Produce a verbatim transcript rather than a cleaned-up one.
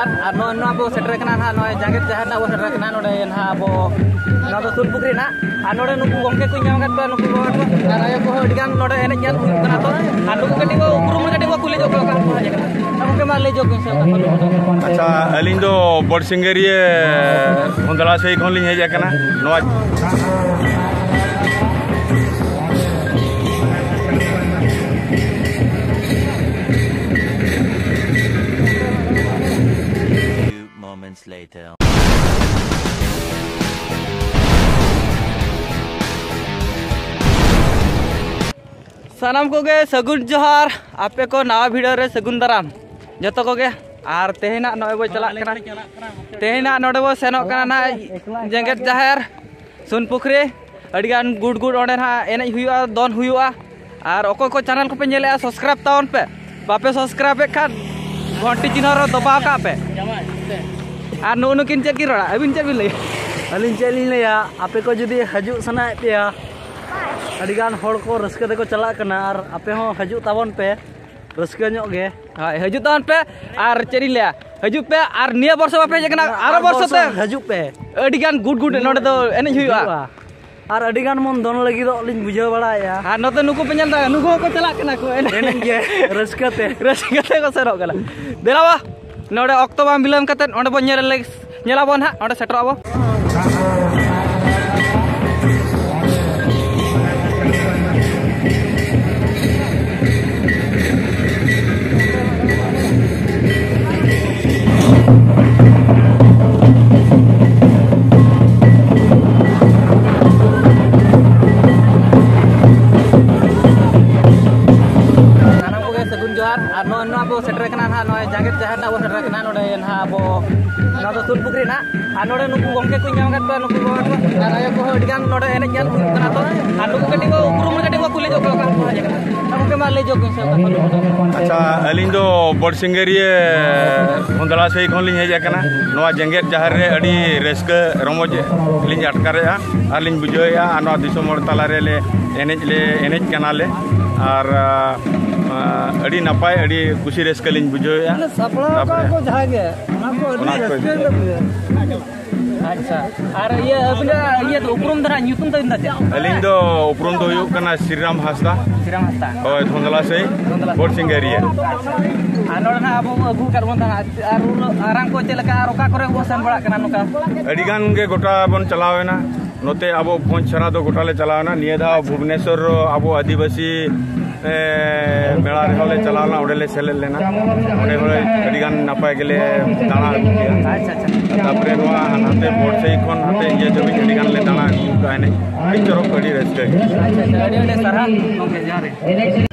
ᱟᱨ ᱱᱚᱜᱼᱚᱭ ᱱᱚᱣᱟ ᱵᱚ ᱥᱮᱴᱮᱨ ᱠᱟᱱᱟ ᱱᱟᱦᱟᱜ, ᱱᱚᱜᱼᱚᱭ ᱡᱟᱸᱜᱮᱫ ᱡᱟᱦᱮᱨ ᱱᱟᱦᱟᱜ ᱵᱚ ᱥᱮᱴᱮᱨ ᱠᱟᱱᱟ᱾ ᱱᱚᱰᱮ ᱱᱟᱦᱟᱜ ᱟᱵᱚ, ᱱᱚᱣᱟ ᱫᱚ ᱥᱩᱨ ᱯᱩᱠᱷᱨᱤ ᱱᱟᱦᱟᱜ᱾ ᱟᱨ ᱱᱚᱰᱮ ᱱᱩᱠᱩ ᱜᱚᱢᱠᱮ ᱠᱚᱧ ᱧᱟᱢ ᱟᱠᱟᱫ ᱠᱚᱣᱟ, ᱱᱩᱠᱩ ᱵᱟᱵᱟ ᱠᱚ ᱟᱨ ᱟᱭᱳ ᱠᱚᱦᱚᱸ ᱟᱹᱰᱤ ᱜᱟᱱ ᱱᱚᱰᱮ ᱮᱱᱮᱡ ᱧᱮᱞ ᱦᱩᱭᱩᱜ ᱠᱟᱱᱟ᱾ ᱛᱚ ᱟᱨ ᱱᱩᱠᱩ ᱠᱟᱹᱴᱤᱡ ᱵᱚ ᱩᱯᱨᱩᱢ ᱨᱮ ᱠᱟᱹᱴᱤᱡ ᱵᱚ ᱠᱩᱞᱤ ᱧᱚᱜ ᱠᱚᱣᱟ, ᱚᱠᱟ ᱠᱷᱚᱱ ᱠᱚ ᱦᱮᱡ ᱟᱠᱟᱱᱟ? ᱟᱨ ᱜᱚᱢᱠᱮ, ᱢᱟ ᱞᱟᱹᱭ ᱧᱚᱜ ᱵᱤᱱ ᱥᱮ, ᱚᱠᱟ ᱠᱷᱚᱱ? ᱟᱪᱪᱷᱟ, ᱟᱹᱞᱤᱧ ᱫᱚ ᱵᱚᱰᱥᱤᱝᱜᱟᱹᱨᱤᱭᱟᱹ ᱦᱩᱸᱫᱟᱲᱟ ᱥᱟᱹᱭ ᱠᱷᱚᱱ ᱞᱤᱧ ᱦᱮᱡ ᱟᱠᱟᱱᱟ᱾ ᱱᱚᱣᱟ Moments later. ᱥᱟᱱᱟᱢ ᱠᱚᱜᱮ ᱥᱟᱹᱜᱩᱱ ᱡᱚᱦᱟᱨ, ᱟᱯᱮ ᱠᱚ ᱱᱟᱣᱟ ᱵᱷᱤᱰᱤᱭᱳ ᱨᱮ ᱥᱟᱹᱜᱩᱱ ᱫᱟᱨᱟᱢ ᱡᱚᱛᱚ ᱠᱚᱜᱮ᱾ ᱟᱨ ᱛᱮᱦᱮᱧᱟᱜ ᱱᱚᱜᱼᱚᱭ ᱵᱚ ᱪᱟᱞᱟᱜ ᱠᱟᱱᱟ, ᱛᱮᱦᱮᱧᱟᱜ ᱱᱚᱰᱮ ᱵᱚ ᱥᱮᱱᱚᱜ ᱠᱟᱱᱟ ᱱᱟᱜ ᱡᱮᱜᱮᱛ ᱡᱟᱦᱮᱨ ᱥᱩᱱ ᱯᱩᱠᱷᱨᱤ᱾ ᱟᱹᱰᱤᱜᱟᱱ ᱜᱩᱰ ᱜᱩᱰ ᱚᱸᱰᱮ ᱱᱟᱜ ᱮᱱᱮᱡ ᱦᱩᱭᱩᱜᱼᱟ, ᱫᱚᱱ ᱦᱩᱭᱩᱜᱼᱟ᱾ ᱟᱨ ᱚᱠᱚᱭ ᱠᱚ ᱪᱮᱱᱮᱞ ᱠᱚᱯᱮ ᱧᱮᱞᱮᱜᱼᱟ, ᱥᱟᱵᱥᱠᱨᱟᱭᱤᱵᱽ ᱛᱟᱵᱚᱱ ᱯᱮ᱾ ᱵᱟᱯᱮ ᱥᱟᱵᱥᱠᱨᱟᱭᱤᱵᱮᱫ ᱠᱷᱟᱱ ᱜᱷᱚᱱᱴᱤ ᱪᱤᱱᱦᱟᱹ ᱨᱮ ᱫᱚᱵᱟᱣ ᱠᱟᱜ ᱯᱮ᱾ ᱟᱨ ᱱᱩᱜᱼᱩ ᱱᱩᱠᱤᱱ ᱪᱮᱫ ᱠᱤᱱ ᱨᱚᱲᱟ, ᱟᱹᱵᱤᱱ ᱪᱮᱫ ᱵᱤᱱ ᱞᱟᱹᱭᱟ? ᱟᱹᱞᱤᱧ ᱪᱮᱫ ᱞᱤᱧ ᱞᱟᱹᱭᱟ, ᱟᱯᱮ ᱠᱚ ᱡᱩᱫᱤ ᱦᱤᱡᱩᱜ ᱥᱟᱱᱟᱭᱮᱫ ᱯᱮᱭᱟ, ᱟᱹᱰᱤᱜᱟᱱ ᱦᱚᱲ ᱠᱚ ᱨᱟᱹᱥᱠᱟᱹ ᱛᱮᱠᱚ ᱪᱟᱞᱟᱜ ᱠᱟᱱᱟ, ᱟᱨ ᱟᱯᱮ ᱦᱚᱸ ᱦᱤᱡᱩᱜ ᱛᱟᱵᱚᱱ ᱯᱮ, ᱨᱟᱹᱥᱠᱟᱹ ᱧᱚᱜ ᱜᱮ᱾ ᱦᱳᱭ, ᱦᱤᱡᱩᱜ ᱛᱟᱵᱚᱱ ᱯᱮ᱾ ᱟᱨ ᱪᱮᱫ ᱤᱧ ᱞᱟᱹᱭᱟ, ᱦᱤᱡᱩᱜ ᱯᱮ᱾ ᱟᱨ ᱱᱤᱭᱟᱹ ᱵᱚᱨᱥᱚ ᱵᱟᱯᱮ ᱦᱮᱡ ᱟᱠᱟᱱᱟ, ᱟᱨᱚ ᱟᱨ ᱵᱚᱨᱥᱚ ᱵᱚᱨᱥᱚ ᱛᱮ ᱦᱤᱡᱩᱜ ᱯᱮ᱾ ᱟᱹᱰᱤᱜᱟᱱ ᱜᱩᱰ ᱜᱩᱰ ᱱᱚᱰᱮ ᱫᱚ ᱮᱱᱮᱡ ᱦᱩᱭᱩᱜᱼᱟ᱾ ᱦᱩᱭᱩᱜᱼᱟ᱾ ᱟᱨ ᱟᱹᱰᱤᱜᱟᱱ ᱵᱚᱱ ᱫᱚᱱ ᱞᱟᱹᱜᱤᱫᱚᱜ ᱞᱤᱧ ᱵᱩᱡᱷᱟᱹᱣ ᱵᱟᱲᱟᱭᱮᱫᱼᱟ᱾ ᱟᱨ ᱱᱚᱛᱮ ᱱᱩᱠᱩ ᱯᱮ ᱧᱮᱞ ᱫᱟ, ᱱᱩᱠᱩ ᱦᱚᱸᱠᱚ ᱪᱟᱞᱟᱜ ᱠᱟᱱᱟ ᱠᱚ ᱮᱱᱮᱡ᱾ ᱮᱱᱮᱡ ᱜᱮ ᱨᱟᱹᱥᱠᱟᱹ ᱛᱮ᱾ ᱨᱟᱹᱥᱠᱟᱹ ᱛᱮ ᱠᱚ ᱥᱮᱱᱚᱜ ᱠᱟᱱᱟ᱾ ᱫᱮᱞᱟ ᱵᱟ, ᱱᱚᱰᱮ ᱚᱠᱛᱚ ᱵᱟᱝ ᱵᱤᱞᱚᱢ ᱠᱟᱛᱮᱫ ᱚᱸᱰᱮ ᱵᱚᱱ ᱧᱮᱞ ᱞᱮ-, ᱧᱮᱞᱟᱵᱚᱱ ᱦᱟᱸᱜ, ᱚᱸᱰᱮ ᱥᱮᱴᱮᱨᱚᱜ ᱟᱵᱚ᱾ ᱥᱟᱱᱟᱢ ᱠᱚᱜᱮ ᱥᱟᱹᱜᱩᱱ ᱡᱚᱦᱟᱨ᱾ ᱟᱨ ᱱᱚᱜᱼᱚᱭ ᱱᱚᱣᱟ ᱵᱚ ᱥᱮᱴᱮᱨ ᱠᱟᱱᱟ ᱱᱟᱦᱟᱜ, ᱱᱚᱜᱼᱚᱭ ᱡᱟᱸᱜᱮᱫ ᱡᱟᱦᱮᱨ ᱱᱟᱦᱟᱜ ᱵᱚ ᱥᱮᱴᱮᱨ ᱠᱟᱱᱟ᱾ ᱱᱚᱰᱮ ᱱᱟᱦᱟᱜ ᱟᱵᱚ, ᱱᱚᱣᱟ ᱫᱚ ᱥᱩᱨ ᱯᱩᱠᱷᱨᱤ ᱱᱟᱦᱟᱜ᱾ ᱟᱨ ᱱᱚᱰᱮ ᱱᱩᱠᱩ ᱜᱚᱢᱠᱮ ᱠᱚᱧ ᱧᱟᱢ ᱟᱠᱟᱫ ᱠᱚᱣᱟ, ᱱᱩᱠᱩ ᱵᱟᱵᱟ ᱠᱚ ᱟᱨ ᱟᱭᱳ ᱠᱚᱦᱚᱸ ᱟᱹᱰᱤ ᱜᱟᱱ ᱱᱚᱰᱮ ᱮᱱᱮᱡ ᱧᱮᱞ ᱦᱩᱭᱩᱜ ᱠᱟᱱᱟ᱾ ᱛᱚ ᱟᱨ ᱱᱩᱠᱩ ᱠᱟᱹᱴᱤᱡ ᱵᱚ ᱩᱯᱨᱩᱢ ᱨᱮ ᱠᱟᱹᱴᱤᱡ ᱵᱚ ᱠᱩᱞᱤ ᱧᱚᱜ ᱠᱚᱣᱟ, ᱚᱠᱟ ᱠᱷᱚᱱ ᱠᱚ ᱦᱮᱡ ᱟᱠᱟᱱᱟ? ᱟᱨ ᱜᱚᱢᱠᱮ, ᱢᱟ ᱞᱟᱹᱭ ᱧᱚᱜ ᱵᱤᱱ ᱥᱮ, ᱚᱠᱟ ᱠᱷᱚᱱ ᱵᱤᱱ ᱦᱮᱡ ᱟᱠᱟᱱᱟ? ᱟᱪᱪᱷᱟ, ᱟᱹᱞᱤᱧ ᱫᱚ ᱵᱚᱰᱥᱤᱝᱜᱟᱹᱨᱤᱭᱟᱹ ᱦᱩᱸᱫᱟᱲᱟ ᱥᱟᱹᱭ ᱠᱷᱚᱱ ᱞᱤᱧ ᱦᱮᱡ ᱟᱠᱟᱱᱟ᱾ ᱱᱚᱣᱟ ᱡᱮᱜᱮᱛ ᱡᱟᱦᱮᱨ ᱨᱮ ᱟᱹᱰᱤ ᱨᱟᱹᱥᱠᱟᱹ ᱨᱚᱢᱚᱡᱽ ᱞᱤᱧ ᱟᱴᱠᱟᱨᱮᱜᱼᱟ ᱟᱨ ᱞᱤᱧ ᱵᱩᱡᱷᱟᱹᱣᱮᱜᱼᱟ᱾ ᱟᱨ ᱱᱚᱣᱟ ᱫᱤᱥᱚᱢ ᱦᱚᱲ ᱛᱟᱞᱟᱨᱮ ᱞᱮ ᱮᱱᱮᱡ ᱞᱮ ᱮᱱᱮᱡ ᱠᱟᱱᱟᱞᱮ᱾ ᱟᱨ, ᱟᱨ ᱟᱹᱰᱤ ᱱᱟᱯᱟᱭ, ᱟᱹᱰᱤ ᱠᱩᱥᱤ ᱨᱟᱹᱥᱠᱟᱹ ᱞᱤᱧ ᱵᱩᱡᱷᱟᱹᱣᱮᱫᱼᱟ᱾ ᱢᱟᱱᱮ ᱥᱟᱯᱲᱟᱣ ᱟᱠᱟᱫ ᱛᱟᱯᱚᱨᱮ ᱠᱚ ᱡᱟᱦᱟᱸ ᱜᱮ, ᱚᱱᱟ ᱠᱚ ᱟᱹᱰᱤ ᱚᱱᱟ ᱠᱚ ᱨᱟᱹᱥᱠᱟᱹ ᱜᱮᱞᱮ ᱵᱩᱡᱷᱟᱹᱣᱟ᱾ ᱟᱪᱪᱷᱟ, ᱟᱨ ᱤᱭᱟᱹ ᱟᱹᱵᱤᱱᱟᱜ ᱤᱭᱟᱹ ᱫᱚ ᱩᱯᱨᱩᱢ ᱫᱚ ᱱᱟᱦᱟᱜ ᱧᱩᱛᱩᱢ ᱛᱟᱵᱤᱱ ᱫᱚ ᱪᱮᱫ? ᱟᱹᱞᱤᱧ ᱫᱚ ᱩᱯᱨᱩᱢ ᱫᱚ ᱦᱩᱭᱩᱜ ᱠᱟᱱᱟ ᱥᱨᱤᱨᱟᱢ ᱦᱟᱸᱥᱫᱟ᱾ ᱥᱨᱤᱨᱟᱢ ᱦᱟᱸᱥᱫᱟ᱾ ᱦᱳᱭ, ᱫᱷᱚᱱᱫᱞᱟ ᱥᱟᱹᱭ, ᱫᱷᱚᱱᱫᱞᱟ᱾ ᱵᱚᱲ ᱥᱤᱝᱜᱟᱹᱨᱤᱭᱟᱹ᱾ ᱟᱨ ᱱᱚᱰᱮ ᱱᱟᱦᱟᱜ ᱟᱵᱚ ᱟᱹᱜᱩ ᱟᱠᱟᱫ ᱵᱚᱱ ᱛᱟᱦᱮᱱᱟ, ᱟᱨ ᱟᱨᱟᱝ ᱠᱚ ᱪᱮᱫ ᱞᱮᱠᱟ ᱟᱨ ᱚᱠᱟ ᱠᱚᱨᱮ ᱵᱚᱱ ᱥᱮᱱ ᱵᱟᱲᱟᱜ ᱠᱟᱱᱟ ᱱᱚᱝᱠᱟ? ᱟᱹᱰᱤ ᱜᱟᱱ ᱜᱮ ᱜᱚᱴᱟ ᱵᱚᱱ ᱪᱟᱞᱟᱣ ᱮᱱᱟ᱾ ᱱᱚᱛᱮ ᱟᱵᱚ ᱵᱷᱚᱸᱡᱽ ᱪᱷᱟᱲᱟ ᱫᱚ ᱜᱚᱴᱟ ᱞᱮ ᱪᱟᱞᱟᱣ ᱮᱱᱟ᱾ ᱱᱤᱭᱟᱹ ᱫᱷᱟᱣ ᱵᱷᱩᱵᱽᱱᱮᱥᱚᱨ ᱟᱵᱚ ᱟᱹᱫᱤᱵᱟᱹᱥᱤ, ᱮ, ᱢᱮᱞᱟ ᱨᱮᱦᱚᱸ ᱞᱮ ᱪᱟᱞᱟᱣ ᱞᱮᱱᱟ, ᱚᱸᱰᱮ ᱞᱮ ᱥᱮᱞᱮᱫ ᱞᱮᱱᱟ᱾ ᱚᱸᱰᱮ ᱦᱚᱸ ᱟᱹᱰᱤ ᱜᱟᱱ ᱱᱟᱯᱟᱭ ᱜᱮᱞᱮ ᱫᱟᱬᱟ ᱟᱹᱜᱩ ᱠᱮᱜᱼᱟ᱾ ᱟᱪᱪᱷᱟ, ᱟᱪᱪᱷᱟ᱾ ᱛᱟᱯᱚᱨᱮ ᱱᱚᱣᱟ ᱦᱟᱱᱛᱮ ᱵᱚᱲᱥᱟᱹᱭ ᱠᱷᱚᱱ ᱦᱟᱱᱛᱮ ᱤᱭᱟᱹ ᱫᱷᱟᱹᱵᱤᱡ ᱟᱹᱰᱤ ᱜᱟᱱ ᱞᱮ ᱫᱟᱬᱟ ᱟᱹᱜᱩ ᱠᱟᱜᱼᱟ ᱮᱱᱮᱡ᱾ ᱟᱹᱰᱤ ᱪᱚᱨᱚᱠ, ᱟᱹᱰᱤ ᱨᱟᱹᱥᱠᱟᱹ ᱜᱮ᱾ ᱟᱪᱪᱷᱟ, ᱟᱪᱪᱷᱟ, ᱟᱹᱰᱤ ᱟᱹᱰᱤ ᱥᱟᱨᱦᱟᱣ ᱜᱚᱢᱠᱮ, ᱡᱚᱦᱟᱨ ᱜᱮ᱾